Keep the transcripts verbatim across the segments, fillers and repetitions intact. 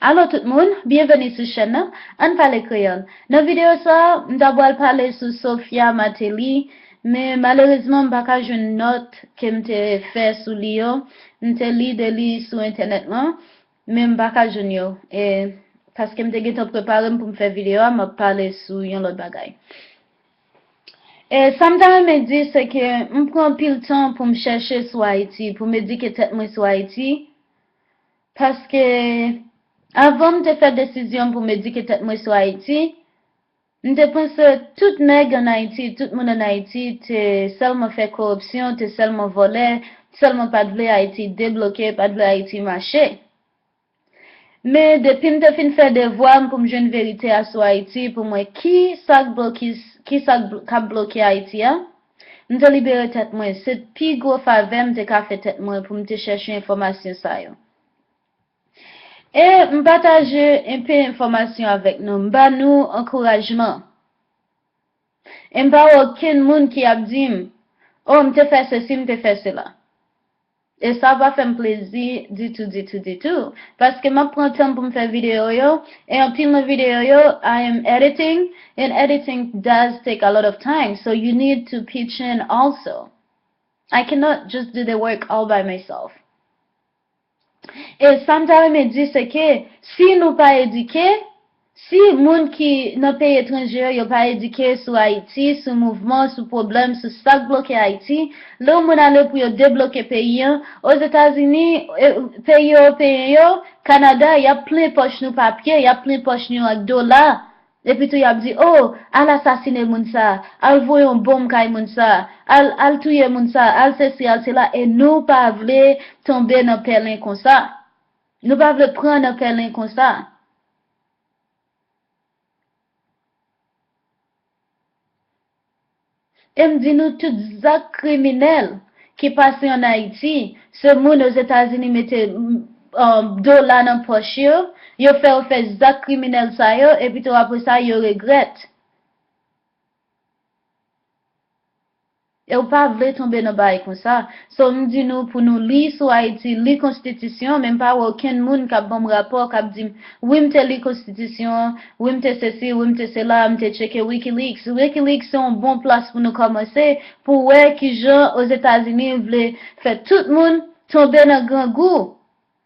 Alo tout moun, byenveni sou chèn nan, Ann Pale Kreyòl. Nan videyo sa a, m ta pral pale sou Sophia Martelly, men malerezman m pa ka jwenn nòt ke m te fè sou li yo. M te li de li sou entènèt lan, men m pa ka jwenn yo. E, paske m te gentan prepare m pou m fè videyo a, m ap pale sou yon lòt bagay. E, sa m ta renmen di, se ke m pran anpil tan pou m chèche sou Ayiti, pou m edike tèt mwen sou Ayiti, paske avan m te fè desizyon m pou m edike tèt mwen sou Ayiti, m te panse tout nèg ann Ayiti, tout moun ann Ayiti te sèlman fè koripsyon, te sèlman vòlè, sèlman pa t vle Ayiti debloke, pa t vle Ayiti mache. Men depi m te fin fè devwa m pou m jwenn verite a sou Ayiti, pou m wè ki sa k bloke, ki sa k bl- k ap bloke Ayiti a, m te libere tèt mwen. Se pi gwo favè m te ka fè tèt mwen pou m te chèche enfòmasyon sa yo. E m pataje enpe enfòmasyon avèk nou. M ba nou ankourajman. E m pa wè okenn moun ki ap di m, "O, m te fè sesi, m te fè sela." E sa pa fè m plezi ditou, ditou, ditou. Paske m ap pran tan pou m fè videyo yo, e anpil nan videyo yo, I am editing, and editing does take a lot of time, so you need to pitch in also. I cannot just do the work all by myself. E sa m ta renmen di, se ke si nou pa edike, si moun ki nan peyi etranje yo, yo pa edike sou Ayiti, sou mouvman, sou pwoblèm, sou sa k bloke Ayiti, lè yon moun ale pou yo debloke peyi an, Ozetazini, e, peyi ewopeyen yo, Kanada, y ap plen pòch nou papye, y ap plen pòch nou ak dola. Epi tou y ap di, "O, al asasine moun sa, al voye yon bonm kay moun sa, al, al touye moun sa, al sesi, al sela," e nou pa vle tonbe nan pèlen konsa. Nou pa vle pran nan pèlen konsa. E m di nou tout zak kriminèl ki pase ann Ayiti, se moun Ozetazini mete, um, dola nan pòch yo, yo fè yo fè zak kriminèl sa yo, epi tou apre sa, yo regrèt. E w pa vle tonbe nan bagay konsa. So, m di nou pou nou li sou Ayiti, li konstitisyon, men m pa wè okenn moun k ap ban m rapò, k ap di m, "Wi, m te li konstitisyon, wi, m te sesi, wi, m te sela, m te tcheke Wikileaks." Wikileaks se yon bon plas pou nou kòmanse, pou wè kijan Ozetazini vle fè tout moun tonbe nan grangou.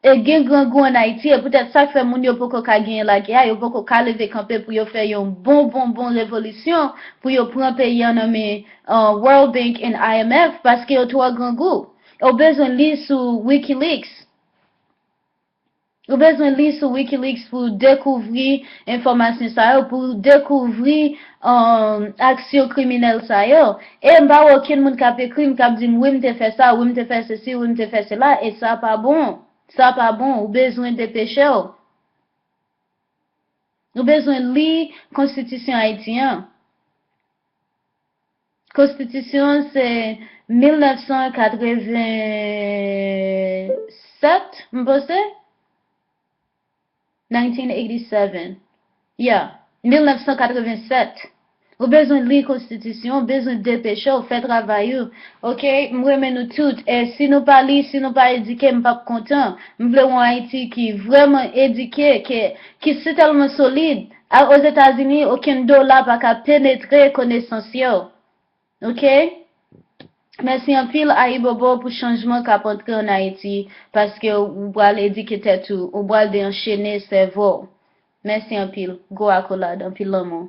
E gen grangou ann Ayiti, e poutèt sa k fè moun yo poko ka genyen lagè a, yo poko ka leve kanpe pou yo fè yon bon, bon, bon revolisyon, pou yo pran peyi an nan men, uh, World Bank and I M F, paske yo twò grangou. Ou bezwen li sou Wikileaks. Ou bezwen li sou Wikileaks pou dekouvri enfòmasyon sa yo, pou dekouvri, um, aksyon kriminèl sa yo. E m pa wè okenn moun k ap ekri m, k ap di m, "Wi, m te fè sa, wi, m te fè sesi, wi, m te fè sela," e sa pa bon. Sa pa bon, ou bezwen depeche w. Ou bezwen li konstitisyon Ayiti an. Konstitisyon se mil nèf san katrevennsèt, m panse? Nineteen eighty-seven. Yeah, mil nèf san katrevennsèt. Ou bezwen li konstitisyon, ou bezwen depeche w, fè travay ou. Oke, m renmen nou tout. E si nou pa li, si nou pa edike, m p ap kontan. M vle yon Ayiti ki vrèman edike, ki, ki sitèlman solid. A, Ozetazini, okenn dola pa ka penetre konesans yo. Oke? Mèsi anpil, Ayibobo, pou chanjman k ap antre ann Ayiti, paske ou pral edike tèt ou, ou pral deanchene sèvo w. Mèsi anpil. Gwo akolad, anpil lanmou.